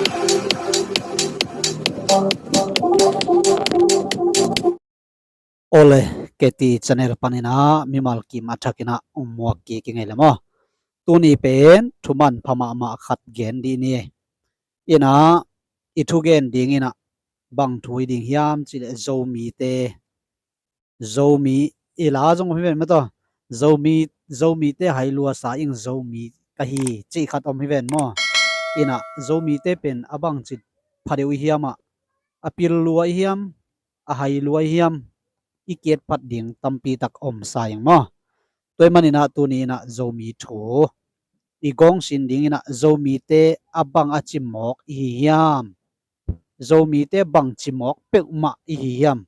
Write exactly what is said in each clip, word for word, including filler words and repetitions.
Ole, K T channel panin ah mimal kim a thakin ah muak kik i ngei le maw. Tuni pen thuman pha mahmah khat gen dih ni. Inah i thugen ding inah bang thu hi ding hiam cih leh Zomite, Zomi i la zong om hi ven maw taw. Zomi, Zomite hai lua sa ing Zomi ka hi cih khat om hi ven maw. Inah Zomite pen a bangci pha deuh i hiam ah, a pil lua i hiam, a hai lua i hiam, i kiat phat ding tampi tak om sa ing maw. Tua ahih manin ah tuni inah Zomi thu i gawngsin ding inah Zomite a bang a cimawk i hi hiam? Zomite bang cimawk peuhmah i hi hiam?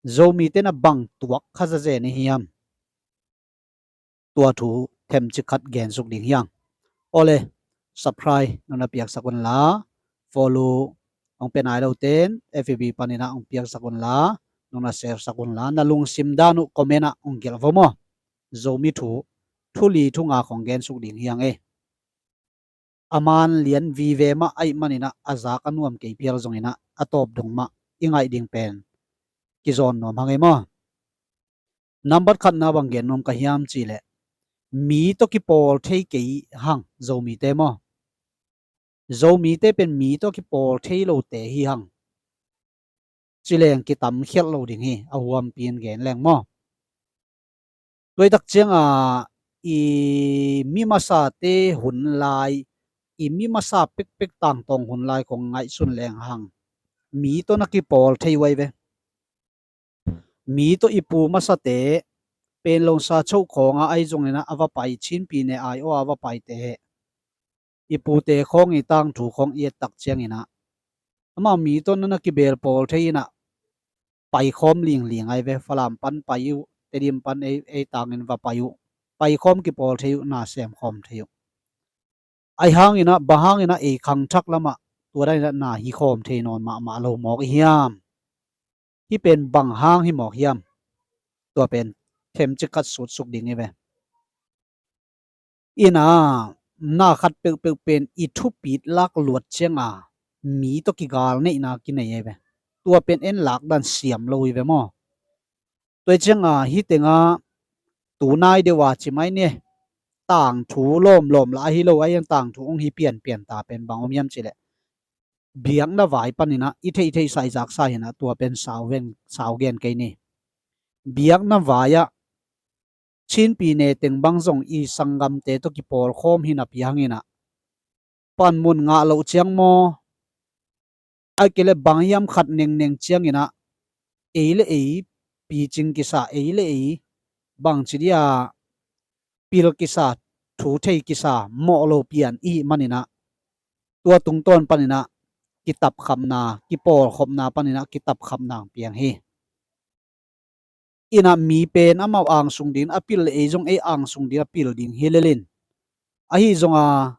Zomite na bang tuak kha zazen i hi hiam? Tua thu themcik khat gensuk ding hi hang. Ole, subscribe nong na piaksak unla, follow hong pia nai lote'n F B panin ah hong piaksak unla, nong na share sak unla, na lungsim dan uh comment ah hong gelh vo maw. Zomi thu, thu li thu nga khong gensuk ding hi hang e. A man lian vive mah ahih manin ah a zak a nuam kei phial zongin ah a tawp dong mah i ngaih ding pen kizawn nuam hang e maw. Nambat khatna bang gen nuam ka hiam cih leh mi tawh kipawl thei kei hang Zomite maw. Zomite pen mi tawh kipawl thei lote hi hang. Ci leng kitam khialh lo ding hi, a huampi in gen leng maw. Tua i tak ciangah i mi masate hun lai, i mi masa pekpek tangtawng hun lai kong ngaihsun leng hang, mi tawh na kipawl thei uh ai ve. Mi tawh i pu masate, Panglong sa choh khawngah ahi zongin ah a va pai, Chin Pyine ai aw a va paite, i pute khawng i tangthu khawng i et tak ciangin ah amau mi tawh na na kibel pawl thei in ah paikhawm lingling ai ve. Falam pan pai uh, Tedim pan ei, ei tangin va pai uh, paikhawm kipawl thei uh, na sem khawm thei uh. Ahi hangin ah, bang hangin ah ei khangthak lamah tua dan in ah na hi khawm thei nawn mahmah lo mawk i hiam? Hih pen bang hang hi mawk hiam? Tua pen themcik khat sutsuk ding hi ve. Inah na khat peuhpeuh pen i thupit lak luat ciangah mi tawh kigal neihna kinei hi ve. Tua pen en lak dan siam lo hi ve maw. Tua hi ciangah hih tengah tu nai deuh a ci mai ni. Tangthu lawmlawm lah ahi lo, ahi hang tangthu hong hi pianpian ta pen bang om hiam cih leh biakna vai panin ah i theihtheihsa i zaksa hi in ah tua pen sau ven, sau gen kei ni. Biakna vai-ah Chin Pyine teng bang zong i sanggamte tawh kipawlkhawm hi napi hangin ah panmun ngah loh ciang maw, ahih kei leh bang hiam khat nengneng ciangin ah ei le ei picing kisa, ei le ei bangci dia pil kisa, thu thei kisa, mawh lo pian i hih manin ah tua tungtawn panin ah kitapkhapna, kipawlkhopna panin ah kitapkhapna piang hi. Inah mi pen amau angsung ding a pil le ei zong ei angsung ding a pil ding hi lel in, ahi zongah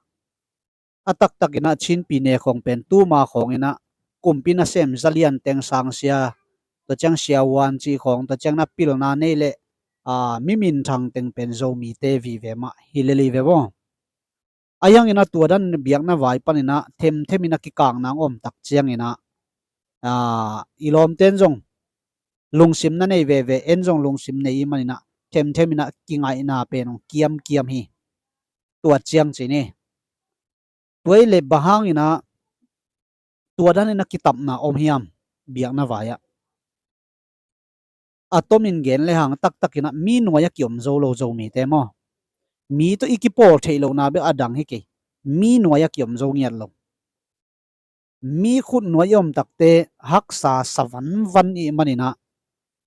a taktak inah Chin Pyine khawng pen tuma khawng inah kumpi nasem zalian teng sangsia, tua ciang siavuan cih khawng, tua ciang na pilna nei leh a mi minthang teng pen Zomite vive mah hi lel hi ve maw. Ahi hangin ah tua dan biakna vai panin ah themthem in ah kikakna hong om tak ciangin ah, a, i lawmte'n zong lungsim na nei veve, en zong lungsim nei i hih manin ah themthem in ah kingaihna pen hong kiamkiam hi. Tua ciang ci ni. Tua hi leh bang hangin ah tua dan in ah kitapna om hiam biakna vai-ah? A tomin gen le hang taktak in ah mi nuai-ah kiom zo lo Zomite maw. Mi tawh i kipawl theih lohna bek a dang hi kei. Mi nuai-ah kiom zo ngiat lo. Mi khutnuai i om takte haksa sa vanvan i hih manin ah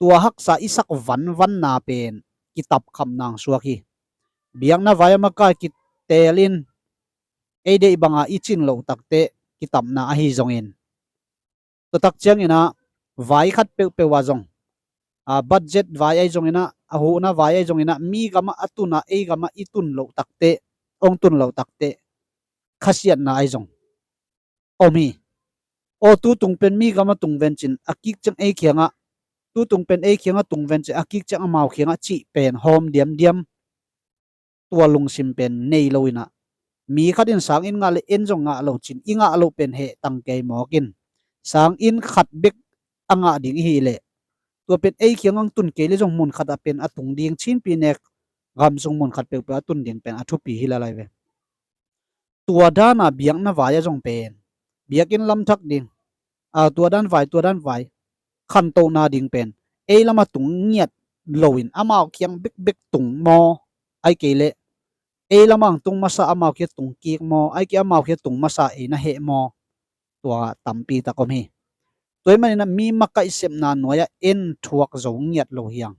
tua haksa i sak vanvanna pen kitapkhapna hong suak hi. Biakna vai-ah makai kitel in ei deih banga i cin loh takte kitapna ahi zongin, tua tak ciangin ah vai khat peuhpeuh ah zong, a, budget vai ahi zongin ah, a huhna vai ahi zongin ah, mi gamah a tun a, ei gamah i tun loh takte, hong tun loh takte khasiatna ahi zong om hi. Aw, tu tung pen mi gamah tung ven cin, a kik ciang ei kiangah, tu tung pen ei kiangah tung ven cin, a kik ciang amau kiangah cih pen hawm diamdiam, tua lungsim pen nei lo in ah Mi khat in sang in ngah le en zong ngah lo cin, i ngah loh pen heh tang kei mawk in. Sang in khat bek a ngah ding i hih leh, tua pen ei kiang ang tun kei le zong mun khat ah pen a tung ding, Chin pi ne gam sung mun khat peuhpeuh a tun ding pen a thupi hi lalai ve. Tua dan a biakna vai ah zong pen, biakinn lam thak ding, a, tua dan vai, tua dan vai, khantohna ding pen ei lam ah tung ngiat lo in amau kiang bekbek tung maw, ahih kei leh ei lam ah tung masa, amau kiang tung kik maw, ahih kei amau kiang tung masa ei na heh maw, tua tampi tak om hi. Tua ahih manin ah mi makaih sepna nuai ah en thuak zo ngiat lo hi hang.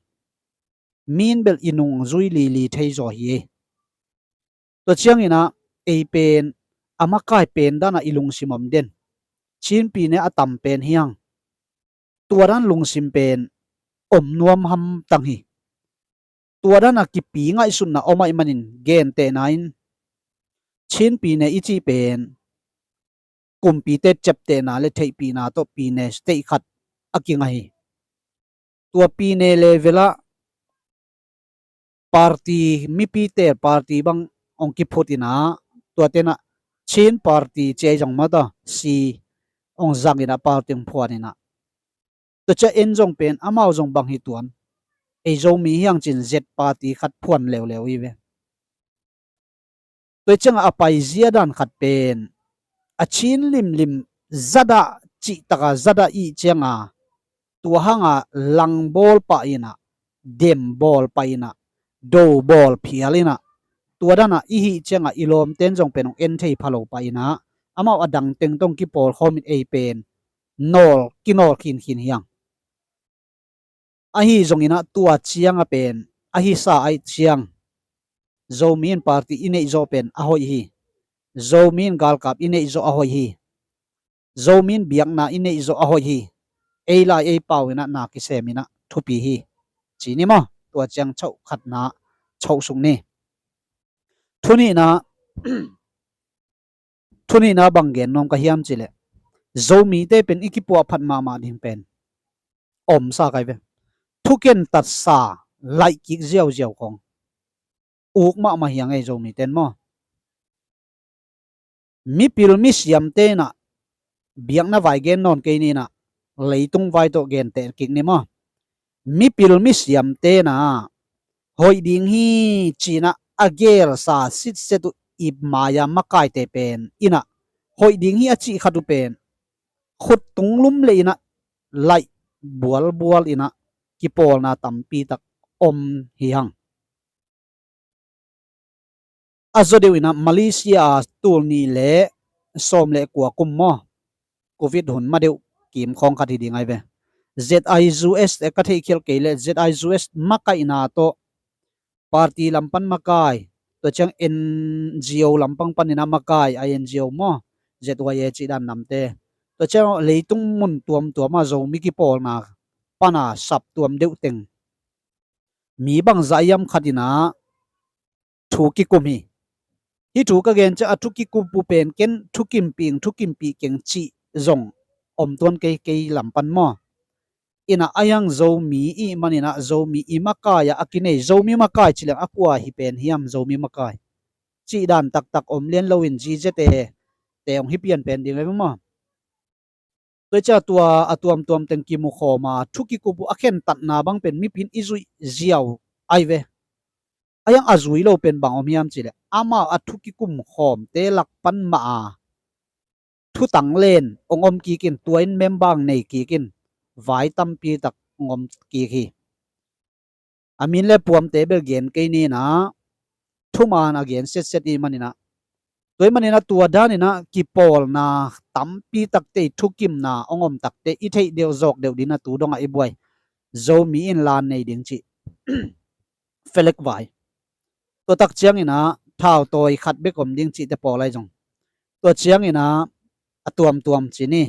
Mi in bel i nungzui lili thei zaw hi. Tua ciangin ah ei pen a makai pen dan ah i lungsim om den, Chin pi ne a tam pen hi hang. Tua dan lungsim pen om nuam hamtang hi. Tua dan a kipi ngaihsutna om ahih manin gentehna in Chin pi ne i cih pen kumpite ciaptehna le theihpihna tawh pi ne state khat a kingah hi. Tua pi ne level ah party, mipite party bang hong kiphut in ah, tua ten ah Chin party ci ei zong mata si hong zang in ah, party hong phuan in ah. Tua ciang en zong pen amau zong bang hi tuan, ei Zomi hi hang cin Z party khat phuan leuleu hi ve. Tua hi ciang a paizia dan khat pen a Chin limlim zadah cih tak a zadah i hih ciang a, tua hang a langbawl pah in ah, dembawl pah in ah, dobawl phial in ah, tua dan a i hih ciang a i lawmten zong pen hong en thei pha lo pah in ah, amau a dang teng tawh hong kipawl khawm in ei pen nawl, kinawl khinkhin hi hang. Ahi zongin ah tua ciang a pen a hisa ahih ciang Zomi in party i neih zawh pen a hoih hi. Zomi in galkap i neih zawh a hoih hi. Zomi in biakna i neih zawh a hoih hi. Ei lai ei pau in ah na kisem in ah thupi hi, ci ni maw? Tua ciang choh khatna choh suk ni. Thu nihna, thu nihna bang gen nuam ka hiam cih leh, Zomite pen i kipuahphat mahmah ding pen om sa kai ve. Thuken tatsa laih kik ziauziau kong uk mahmah hi hang ei Zomite in maw? Mipil misiamte in ah, biakna vai gen nawn kei ni in ah, leitung vai tawh genteh kik ni maw? Mipil misiamte in ah hoih ding hi ci in ah a gelsa sitset uh i mai-a makaite pen in ah hoih ding hi a cih khat uh pen khut tung lum leh in ah laih bualbual in ah kipawlna tampi tak om hi hang. A zaw deuh in ah Malaysia ah tul nih le sawm le kua kum maw, Covid hun ma deuh kim khawng khat hi ding ai ve. Z I U S, eh, ka theihkhial kei leh Z I U S makaihna tawh party lam pan makai, tua ciang N G O lam pang pan in ah makai, I N G O maw, Z Y A cih dan namte, tua ciang leitung mun tuamtuam ah Zomi kipawlna pan a saptuam deuh teng mi bangzah hiam khat in ah thu kikum hi. Hih thu ka gen ciang a thu kikum uh pen ken thukimpih ing, thukimpih keng cih zong om tuan kei, kei lam pan maw? In ah a hiang Zomi i hih manin ah Zomi i makai ah a kinei, Zomi makai ci leng a kua hi pen hiam Zomi makai cih dan taktak om lian loin G Z A te hong hi pianpen ding ai ve maw? Tua hi ciang tua a tuamtuam teng kimu khawm a thu kikum uh a khentatna bang pen mipi in i zuih ziau ai ve. A hiang a zui lo pen bang om hiam cih leh, amau a thu kikum khawmte lak pan mah a thutang len hong om kik in, tua in member hong nei kik in, vai tampi tak hong om kik hi. A min le puamte bel gen kei ni in ah, thuman a gen setset i hih manin ah, tua ahih manin ah tua dan in ah kipawlna tampi takte i thukimna hong om takte i theih deuh zawk deuh ding in ah tu dong ah i buai. Zomi in lan nei ding cih felek vai, tua tak ciangin ah thautawi khat bek om ding cihte pawl ai zong, tua ciangin ah a tuamtuam ci ni,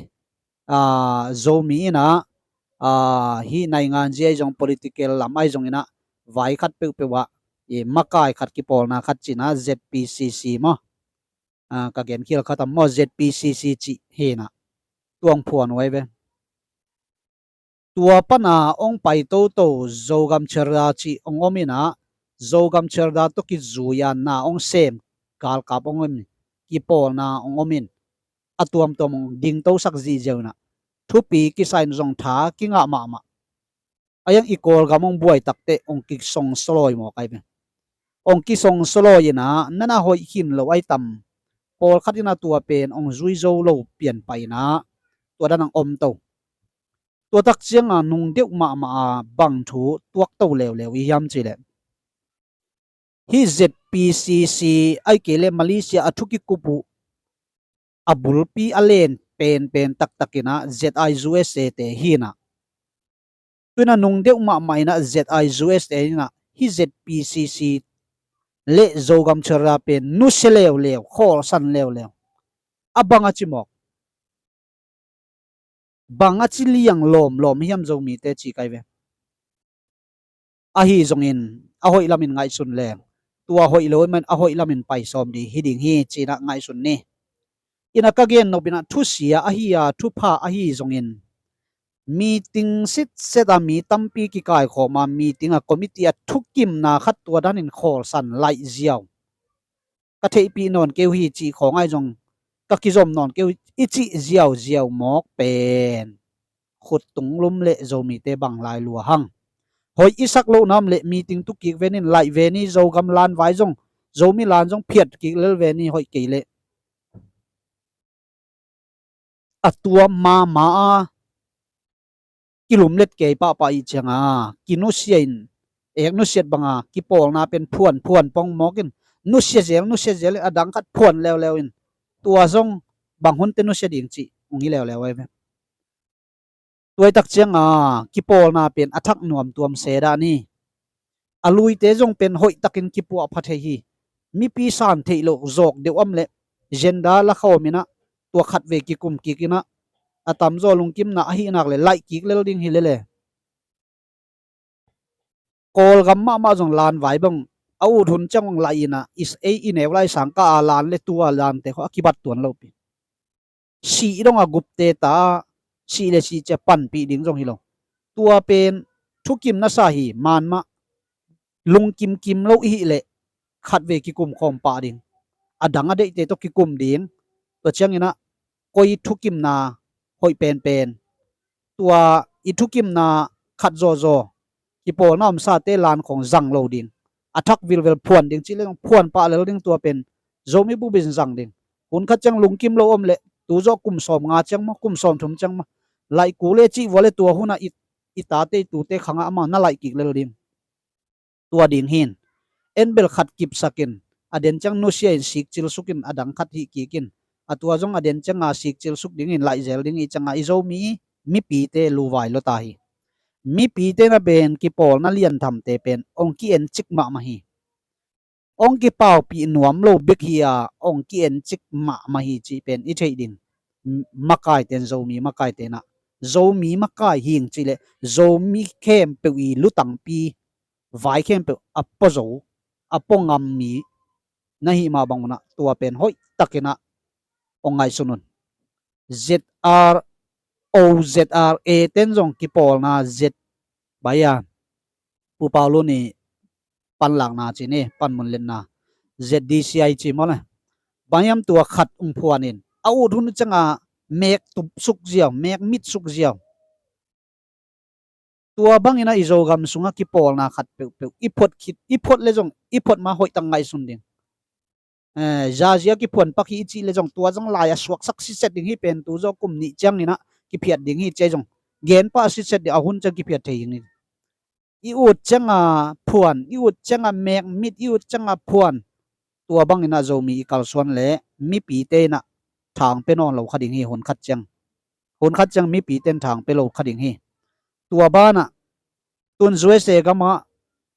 ah, Zomi in ah, ah, hih naingan zia ai zong, political lam ai zongin ah vai khat peuhpeuh ah i makai khat, kipawlna khat ci in ah Z P C C maw? Ah, ka genkhial khat ah maw, Z P C C cih hi in ah tua hong phuan uh ai ve. Tua pan a hong pai toto Zogam Cherdar cih hong om in ah, Zogam Cherdar tawh kizui a na hong sem galkap hong om in, kipawlna hong om in, a tuamtuam hong dingtosak zihziau in ah, thupi kisa in zong tha kingah mahmah. A iang i Kawlgam hong buai takteh hong kisongsaw lawi mawk ai ve. Hong kisongsaw lawi in ah, nana hoih khin lo ai tam. Pawlkhat in ah tua pen hong zui zo lo pian pah in ah, tua dan hong om to. Tua tak ciang a nung deuh mahmah a bang thu tuak to leuleu i hiam cih leh, hih Z P C C ahih kei leh Malaysia a thu kikup uh a bulpi a len penpen taktak in ah Z I U S A te hi in ah, tu in ah nung deuh mahmah in ah Z I U S A in ah hih Z P C C le Zogam Charter pen nusia leuleu, khawlsan leuleu. A bang a ci mawk, bang a ci liang lawmlawm hiam Zomite ci kai ve. Ahi zongin a hoih lamin ngaihsun leng, tua hoih lo ahih man a hoih lamin paisawm ding hi ding hi ci in ah ngaihsun ni. In ah ka gen nop in ah thusia ahi a, thupha ahi zongin, meeting sitset a mi tampi kikaikhawm a, meeting a committee a thukimna khat tua danin khawlsan laih ziau, ka theihpih nawn kei uh hi cih khawng ai zong ka kizom nawn kei uh i cih ziauziau mawk pen khut tung lum leh Zomite bang lai lua hang. Hoih i sak lohna om leh meeting tu kik ve ni, laih ve ni, Zogam lan vai zong, Zomi lan zong phiat kik lel ve ni, hoih kei leh a tua mama a kilumlet kei pahpah i ciang a, kinusia in, ek nusiat bang a kipawlna pen phuan phuan pong mawk in, nusia zel, nusia zel in, a dang khat phuan leuleu in, tua zong bang hunte nusia ding cih hong hi leuleu ai ve. Tua i tak ciang a kipawlna pen a thak nuam tuam se dah ni. A luite zong pen hoih takin kipuahpha thei hi. Mipi san theih loh zawk deuh om leh, zenda la khawm in ah, tua khat vei kikum kik in ah, a tamzaw lungkimna ahih nak leh laih kik lel ding hi lele. Kawlgam mahmah zong lan vai bang a ut hun ciang hong laih in ah, i s-, ei i neu lai sang ka a lan leh tua lante khawng a kibat tuan lo pi. Sih dong a gupte ta, sih le sih cia panpih ding zong hi lo. Tua pen thukim na sa hi, man mah lungkim kim lo i hih leh khat vei kikum khawm pah ding. A dang a deihte tawh kikum ding. Tua ciangin ah koi thukimna hoih penpen, tua i thukimna khat zawzaw, kipawlna omsate lan khawng zang lo ding. A thak vilvel phuan ding cih leh phuan pah lel ding, tua pen Zomi bup in zang ding. Hun khat ciang lungkim lo om leh, tu zawh kum sawm nga ciang maw, kum sawm thum ciang maw, laih kul e cih vua leh tua hun ah i, i tate i tute khang ah amau na laih kik lel ding. Tua ding hi in, en bel khat kipsak in, a den ciang nusia in sikcil suk in, a dang khat hih kik in, a tua zong a den ciang a sikcil suk ding in laih zel ding i ciang a, i Zomi mipite luvai lua ta hi. Mipite na pen kipawlna lian thamte pen hong ki-en cik mahmah hi. Hong kipaupih nuam lo bek hi a, hong ki-en cik mahmah hi cih pen i theih ding. M-, makaite in, Zomi makaite in ah, Zomi makai hi ing cih leh Zomi khempeuh i lutangpi vai khempeuh a pua zo, a pua ngam mi na hih mah bang un ah, tua pen hoih takin ah hong ngaihsun un. Z R O, Z R A ten zong kipawlna Z, bai a, Pu Paulu ni panlakna ci ni, panmun letna, Z D C I ci maw le. Bang hiam, tua khat hong phuan in, a ut hun ciang a mek tup suk ziau, mek mit suk ziau. Tua bangin ah i Zogam sungah kipawlna khat peuhpeuh i phot khit, i phot leh zong i phot ma hoih tak ngaihsun ding. Eh, zazia kiphuan pak hi i cih leh zong tua zong lai a suaksak sitset ding hi pen, tu zawh kum nih ciangin ah kiphiat ding hi ci a zong gen pah sitset ding, a hun ciang kiphiat thei hi ing. I ut ciang a phuan, i ut ciang a mek mit, i ut ciang a phuan. Tua bangin ah Zomi i kalsuan leh mipite in ah thang pia nawn lo kha ding hi, hun khat ciang. Hun khat ciang mipite in thang pia lo kha ding hi. Tua banah tun U S A gamah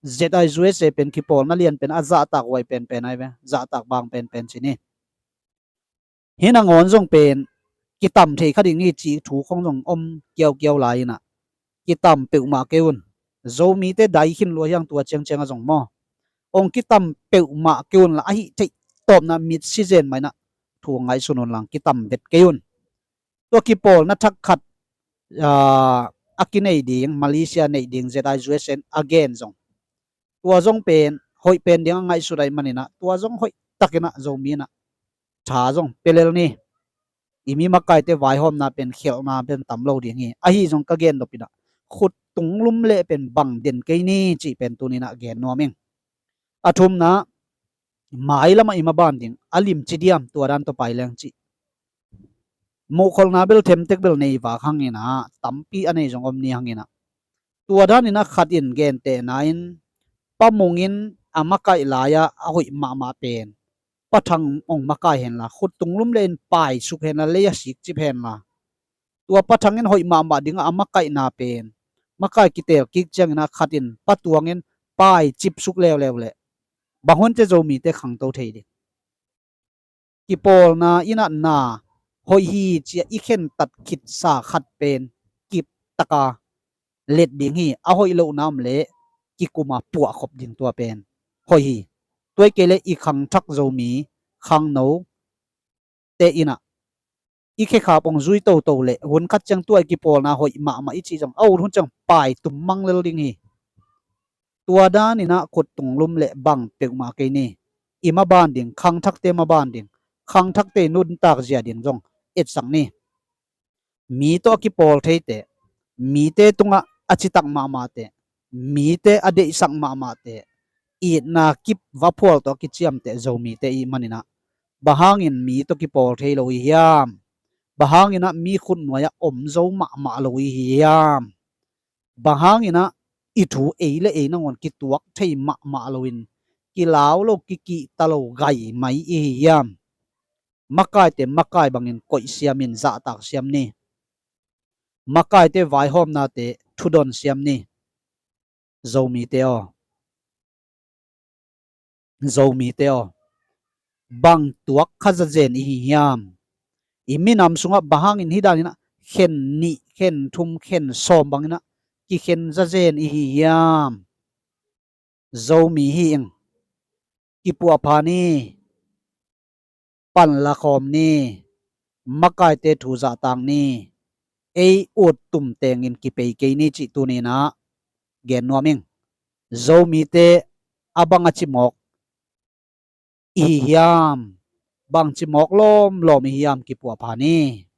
Z I U S A pen kipawlna lian pen a zahtak huai penpen ai ve, zahtak bang penpen ci ni. Hi nangawn zong pen kitam thei kha ding hi cih thu khong zong om kiaukiau lai in ah, kitam peuhmah kei un. Zomite dai khin lua hi hang tua ciangciang ah zong maw. Hong kitam peuhmah kei un la, ahi theih tawpna mit si zen mah in ah thu ngaihsun un lang, kitam vet kei un. Tua kipawlna thak khat, aa, a kinei ding, Malaysia neih ding Z I U S A in a gen zong, tua zong pen hoih pen ding a ngaihsut ahih manin ah, tua zong hoih takinah Zomi inah tha zong pia lel ni. I mi makaite vaihawmna pen khelhna pen tam lo ding hi. Ahi zong ka gen dopinah khut tunglum leh pen bang den kei ni cih pen tuninah gen nuam ing. A thumna, mailamah i maban ding a limci diam, tua dan tawh pai leng cih. Muhkholhna bel themtek bel nei vak hanginah tampi a nei zong om ni hanginah. Tua daninah khat in gentehna in pa mungin a makaih lai-ah a hoih mahmah pen pa thang hong makai henla, khut tunglum leh in paisuk henla, lei a sikcip henla, tua pa thang in hoih mahmah dingah a makaihna pen makai kitel kik cianginah khat in pa tuangin paicipsuk leuleu leh bang hun cia Zomite khangto thei ding? Kipawlna inah na hoih hi cia i khentat khitsa khat pen kiptaka let ding hi. A hoih lohna om leh kikuma puahkhop ding, tua pen hoih hi. Tua hi kei leh i khangthak Zomi khangno te inah i khekhap hong zui toto leh hun khat ciang tua i kipawlna hoih mahmah i cih zong a ut hun ciang pai tum mang lel ding hi. Tua daninah khut tunglum leh bang peuhmah kei ni. I maban ding, khangthakte maban ding, khangthakte nuntak zia ding zong etsak ni. Mi tawh a kipawl theite, mite tungah a citak mahmahte, mite a deihsak mahmahte, itna kip vaphual tawh a kiciamte Zomite i hih maninah bang hangin mi tawh kipawl thei lo i hiam? Bang hanginah mi khutnuai-ah om zo mahmah lo i hi hiam? Bang hanginah i thu ei le ei nangawn kituak thei mahmah loin kilau lo, kikihta lo gai mai i hi hiam? Makaite makai bangin koih siamin zahtak siam ni. Makaite vaihawmnate thudon siam ni. Zomite aw, Zomite aw, bang tuak kha zazen i hi hiam? I minam sungah bang hangin hih daninah khen nih, khen thum, khen sawm banginah kikhen zazen i hi hiam? Zomi hi ing. Kipuahpha ni. Panlakhawm ni. Makaite thu zahtak ni. Ei ut tum tengin kipei kei ni cih tuninah gen nuam ing. Zomite a bang a cimawk i hi hiam? Bang cimawk lawmlawm i hi hiam? Kipuahpha ni.